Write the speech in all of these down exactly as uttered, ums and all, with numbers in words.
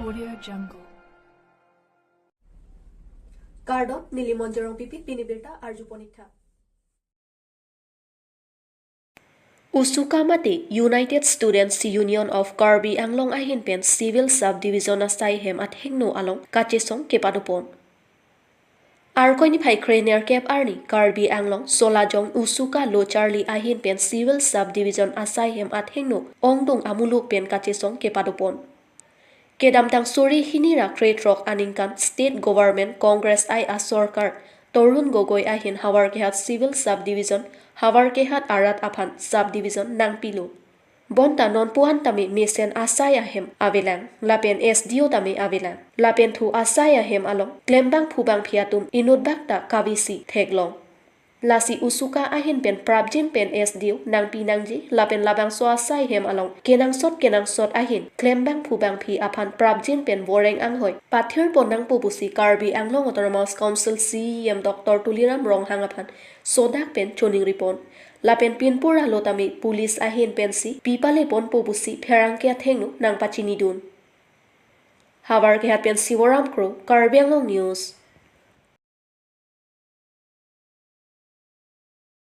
Audio Jungle. Kardom, neli Monjorong Pipik, pini birta arju pon ik tha. USUKA mate United Students Union of Karbi Anglong ahin pen Civil Subdivision asai hem athengno along kachesong kepado pon. Arkoi niphai kre nerkep arni Karbi Anglong Solajong USUKA Lo Charli ahin pen Civil Subdivision asai hem athengno ongdung amuluk pen kachesong kepado pon. Kedamtang suri hini ra krethrok aningkan State Government Congress I asorkar Tarun Gogoi ahin Howraghat Civil Subdivision, Howraghat arat aphan Subdivision nangpilo. Bonta non puan tame mesen asai ahem avelang, lapen S D O tame avelang. Lapen thu asai ahem along klembang phubang phi atum inutbak ta kavisi theklong. Lasi USUKA ahin pen prapjin pen S D O nangpi nangji, lapen labangso asai hem along kenangsot kenangsot ahin klembang phubang phi aphan prapjin pen voreng anghoi pathir pon nangpo pusi Karbi Anglong Autonomous Council C E M Doctor Tuliram Ronghang aphan sodak pen choningri pon. Lapen pinpur alo tame police ahin pensi pipale ponpo pusi pherangke athengno nangpachinidun. Howraghat pen Sivoram Kro, Karbi Anglong News.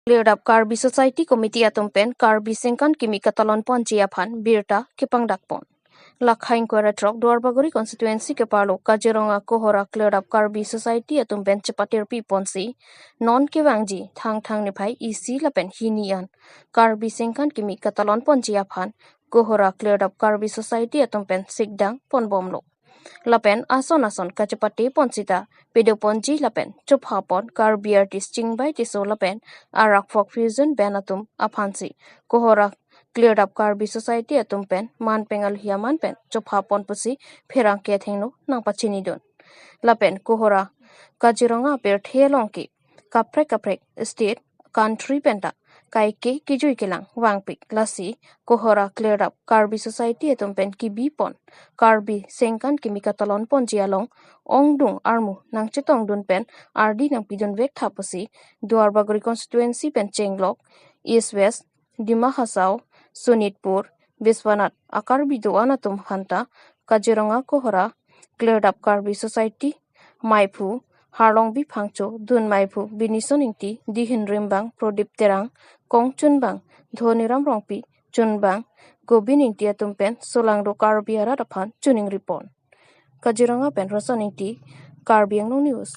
Cleared up Karbi Society Committee atum pen Karbi sengkan kimi katalon ponji aphan birta kepangdak pon. Lakhain kwerethok Duarbagori constituency keparlo Kaziranga Kohora Cleared up Karbi Society atum pen chepatirpi ponsi non kevangji Thangthang niphai isi lapen hini an Karbi sengkan kimi katalon ponji aphan Kohora Cleared up Karbi Society atum pen sikdang ponbomlo. Lapen ason ason kachepate pon sita pedo ponji lapen chopha pon Karbi artist Chingbai Tisso lapen arak folk fusion band atum aphansi Kohora Cleared up Karbi Society atum pen man peng alhia man pen chopha pon pusi pherangke athengno nangpachinidun. Lapen Kohora Kaziranga pirthe along ke kaprek kaprek state country penta kaike kejui kelang vangpik, lasi Kohora Cleared up Karbi Society atum pen kebi pon Karbi sengkan kimi katalon ponji along ongdung armu nangchetongdun pen ardi nangpidun vek tha pusi Duarbagori constituency pen chenglok East West, Dima Hasao, Sonitpur, Biswanath a-Karbi do-an atum aphanta Kaziranga Kohora Cleared up Karbi Society maiphu Harlongbi Phangcho, dun maiphu Binison Ingti, dihin rimbang Prodip Terang, kong chunbang Dhoniram Rongpi, chunbang Gobin Ingti atum pen solangdo Karbi arat aphan choningri pon. Kaziranga pen Roson Ingti, Karbi Anglong News.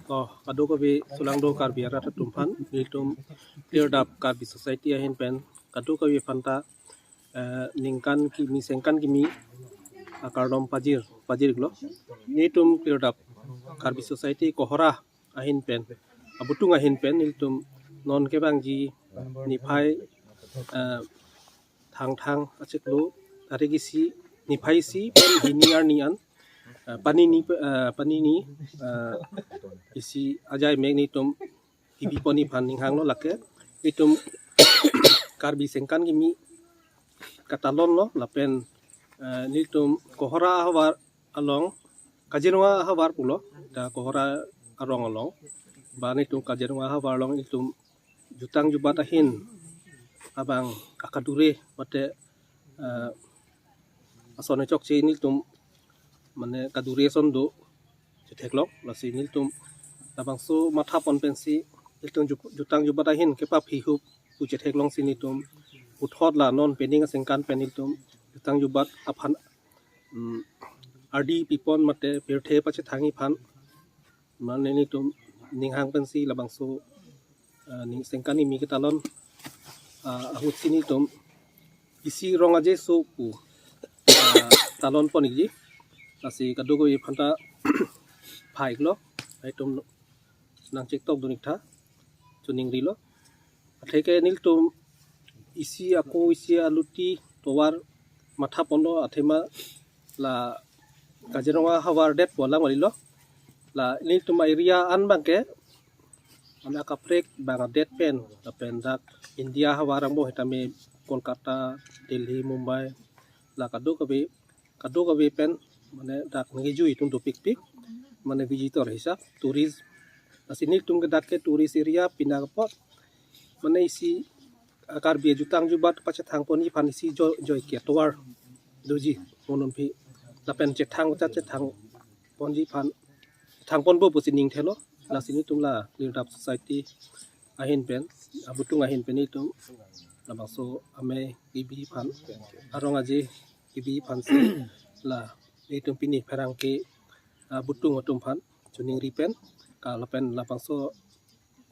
Oh, kadokave solangdo Karbi arat atum aphan, nelitum Cleared up Karbi Society ahin pen kadokave aphanta, eh, ningkan kimi sengkan kimi akardom pajir, pajirlo. Nelitum Cleared up Karbi Society Kohora ahin pen, abutung ahin pen nelitum non kevangji niphai, eh, Thangthang achiklo tarik isi, niphai isi pen hini arni an, eh, panini, eh, panini, eh, isi ajai mek nelitum kebi pon aphan ninghanglo, lake nelitum Karbi sengkan kimi katalonlo lapen, eh, nelitum Kohora ahavar along, Kaziranga ahavar pulo, ta Kohora arong along, ba nelitum Kaziranga ahavar along nelitum jutang jubat ahin abang akadure mate, eh, ason chokche nelitum mane kadure ason do chetheklong, lasi nelitum labangso matha pon pensi nelitum ju-, jutang jubat ahin kepaphi hup pu chetheklongsi nelitum puthot la non pening asengkan pen nelitum jutang jubat aphan, mm, ardi pipon mate pirthe pachethangji aphan mane nelitum ninghang pensi labangso, eh, ning sengkan kimi katalon, eh, ahutsi nelitum isi rong aje so pu, eh, talon pon ikji. Lasi kadokave aphanta phai iklo, itum nangchektok dun ik tha, choningrilo. Atheke nelitum isi ako isi aluti tovar matha ponlo, athema la Kaziranga ahavar det pu alam kalilo. La nelitum area an abangke, mane akaprek bang adet pen, lapen dak India ahavar angbong hitame Kolkata, Delhi, Mumbai, la kadokave, kadokave pen, mane dak nangkejui atum dopikpik, mane visitor hisap, tourist. Lasi nelitum ke dak ke tourist area pina apot, mane isi Karbi ajutang jubat pachethang ponji aphan isi jo-, joike atovar doji mo non aphi. Lapen chethang cha chethang ponji aphan, chethang ponpo pusi ning thelo. Lasi nelitum la Clear Up Society ahin pen, abutung ahin pen nelitum labangso amei kebi aphan, arong aje kebi aphansi la nelitum pini pherangke abutung atum aphan choningri pen, ka lapen labangso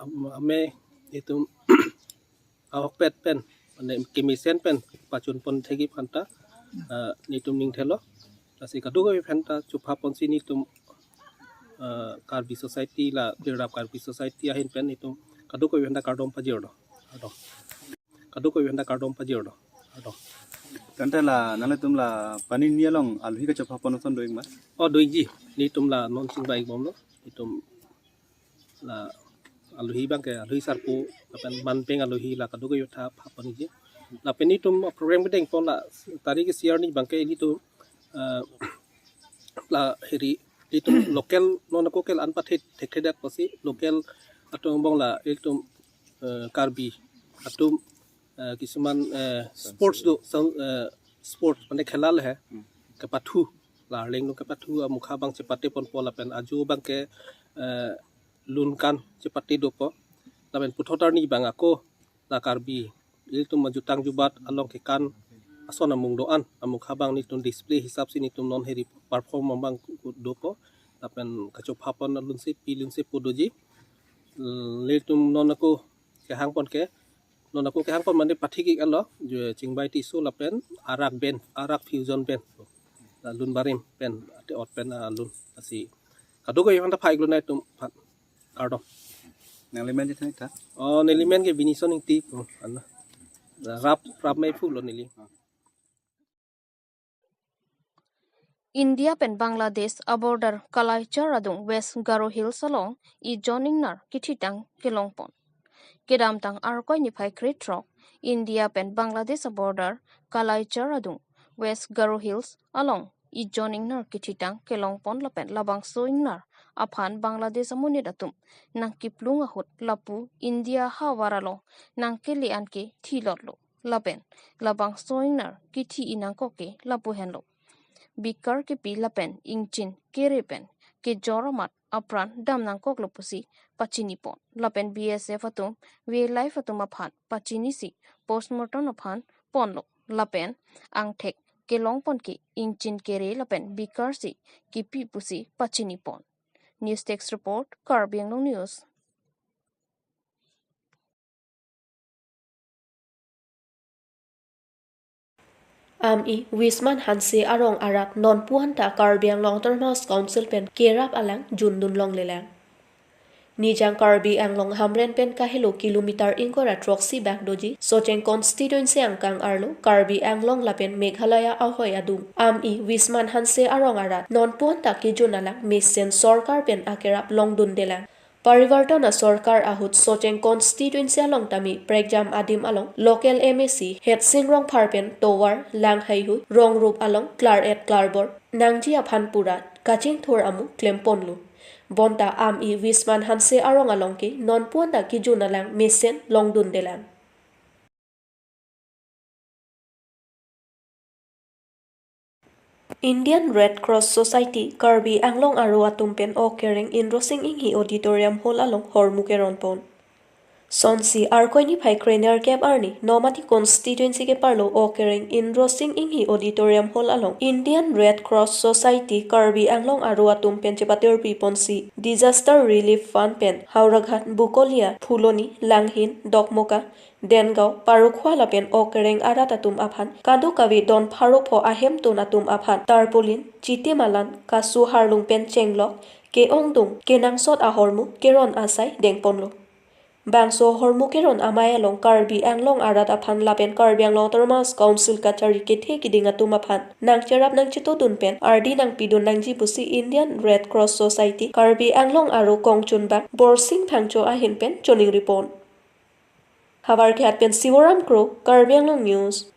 am-, amei nelitum ahokpet pen, mane kemesen pen pachun pon thekji aphan ta, ah, nelitum ning thelo. Lasi kadokave aphan ta chopha ponsi nelitum, ah, Karbi Society la Clear Up Karbi Society ahin pen nelitum kadokave aphan ta kardom pajirlo. Kardom. Kadokave aphan ta kardom pajirlo. Kardom. Tangte la nanglitum la panini along alohi kachopha pon ason do-ik ma? Oh, do-ikji. Nelitum la non chingvai bomlo. Nelitum la alohi abangke, alohi sarpo, lapen manpeng alohi la kadokave aphan ta pha ponji. Lapen nelitum program kedeng pon la tarik isi arni abangke nelitum, eh, la heri nelitum local non ako ke la-an pathe thekthedet pusi local atum angbong la nelitum, eh, Karbi atum, eh, kisuman, eh, sports do, sang, eh, sports mane khela le he. Hmm. Kepathu, la Arleng atum kepathu amukha abang chepate ponpo lapen ajo abangke, eh, lun kan chepate dopo. Lapen puthot arni abang ako la Karbi ilitum ajutang jubat along kekan ason amung do-an amukha abang nelitum display hisapsi nelitum non heri perform abang dopo. Lapen kachopha pon alunsi pi lunsi pu doji. Nelitum non ako kehang pon ke, non ako kehang pon mane pathik-ik alo, je chingvai tiso lapen arak band, arak fusion band. La lun barim pen, ate ot pen, ah, lun. Lasi kadokave aphan ta pha-iklo nelitum aphan. Kardom. Nangli men je thang ta? Oh, neli men ke Binison Ingti pu, ano. Rap, rap mei phu lo neli. India pen Bangladesh a-border Kalaichar adung West Garo Hills along ijon ingnar kithitang kelong pon. Kedamtang Arkoi niphai krethrok, India pen Bangladesh a-border Kalaichar adung West Garo Hills along ijon ingnar kithitang kelong pon lapen labangso ingnar aphan Bangladesh amonit atum nangkeplung ahut lapu India havar along nangkele an ke thilotlo. Lapen labangso ingnar kithi-i nangkok ke lapu henlo. Bikar kepi lapen ingchin kere pen kejor amat apran dam nangkoklo pusi pachini pon. Lapen B S F atum wildlife atum aphan pachinisi postmortem aphan ponlo. Lapen angthek kelong pon ke ingchin kere lapen bikar si kipi pusi pachini pon. News Desk Report, Karbi Anglong News. Ami Wisman Hanse arong arat nonpu anta Karbi Anglong Autonomous Council pen kerap alang jundun longlelang. Nijang Karbi Anglong Hamren pen kahelo kilometer ingkoi ra throksi bak doji Socheng constituency angkang arlo Karbi Anglong lapen Meghalaya ahoi adung Ami Wisman Hanse arong arat nonpu anta kejun alang mesen sorkar pen akerap longdundelang. Parivartan asorkar ahut Socheng constituency along tame prekjam adim along local M A C Hetsing Rongphar pen tovar, lang haihui, rong rup along klar-et klarbor nangji aphan pura kachingthur amu klemponlo. Bonta Ami Wisman Hanse arong along ke nonpu anta kejun alang mesen longdundelang. Indian Red Cross Society Karbi Anglong aro atum pen okereng Inrosing Inghi Auditorium Hall along hormu keron pon. Sonsi Arkoi niphai krenerkep arni Nomati constituency keparlo okereng Inrosing Inghi Auditorium Hall along Indian Red Cross Society Karbi Anglong aro atum pen chepatirpi ponsi Disaster Relief Fund pen Howraghat, Bukolia, Phuloni, Langhin, Dokmoka, Dengaon, Parokhowa lapen okereng arat atum aphan kadokave don pharo pho ahemtun atum aphan tarpaulin, chiti malan, kasu harlung pen chenglok, ke-ongdung, kenangsot ahormu keron asai dengponlo. Bangso hormu keron amei along Karbi Anglong arat aphan lapen Karbi Anglong Autonomous Council kachari kethe kiding atum aphan nangcherap nangchetodun pen ardi nangpidun nangji pusi Indian Red Cross Society Karbi Anglong aro kongchunbang Borsing Phangcho ahin pen choningri pon. Howraghat pen Sivoram Kro, Karbi Anglong News.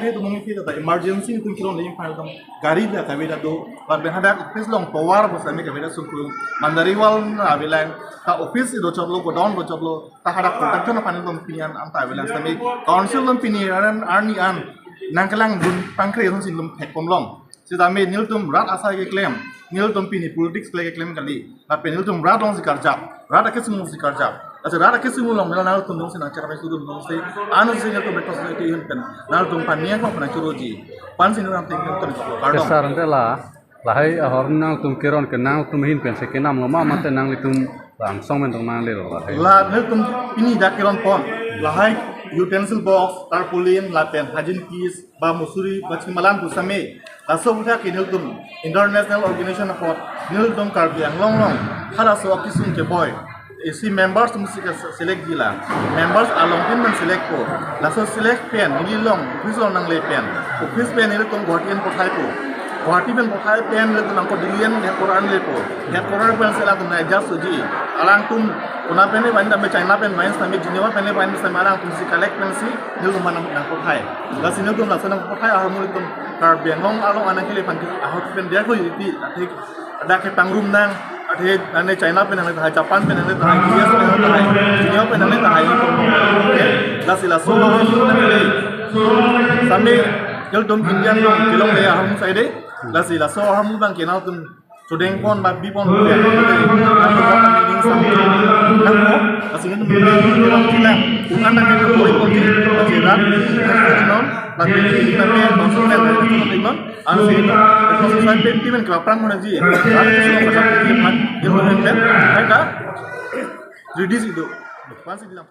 Itu mungkin kita ada emergency itu kilo nih final dong. Gari dak kave dak do. Lapen hadak office along tovar bos kami kave dak sungkul. Mandari wall na avelang. Ta office itu chotlo, godown itu chotlo. Ta hadak production aphan along pini an anta avelang. Sami council along pini an arni an nangkelang dun pangkre along si along thekpon long. Sitame nelitum rat asai keklem, nelitum pini politics le keklem kali. Lapen nelitum rat along si karjap, rat akesung along si karjap. Ase rat akesung along nelitum along si nangchar pai sudun along si, anu si nelitum betos si itu yun pen. Nelitum paniang ko pernah churuji. Pan si nelitum tinggal tum kardom. Kesar ante la, lahai ahor nangtum keron ke nangtum ahin pen si kenam lo ma mate nanglitum langsong pen dong nanglelo lahai. La nelitum pini dak keron pon, lahai utensil box, tarpaulin, lapen hygiene piece, ba musuri, ba chingmalan pu same. Laso aputhak ke nelitum international organization apot nelitum Karbi Anglong along halaso akesung keboi. Isi members atum si ka select jila. Members along tin man select po. Laso select pen neli along office along nangle pen. Office pen nelitum Guwahati an pathai po. Guwahati pen pathai pen nelitum nangko Delhi an headquarter an lepo. Headquarter pen si alangtum na adjust soji. Alangtum kona pen le van tame China pen van tame Geneva pen le van tame alangtum si collect pen si nelitum nang nangpathai. Lasi nelitum laso nangpathai ahormu nelitum Karbi Anglong along anang kele pan ahor pen dia ko iti athik dak ke pangrum nang athik ane China pen nangle tahai, Japan pen nangle tahai, U S pen nangle tahai, Geneva pen nangle tahai. Lasi laso ahormu nang kele sami nelitum Indian along kelongle ahormu saide. Lasi laso ahormu abang ke nangtum chudeng pon ba bi pon pen nangtum meeting sam nangpo. Lasi nelitum meeting kelang kilang. Bukan nanti nelitum boi pon di lasi rat non lasi nelitum kami bangsa pen nelitum non. Ansi itu, itu susah pen timen kelaparan mana ji. Rat itu semua pasal itu kan, dia mau pen, mereka reduce itu. Pan si bilang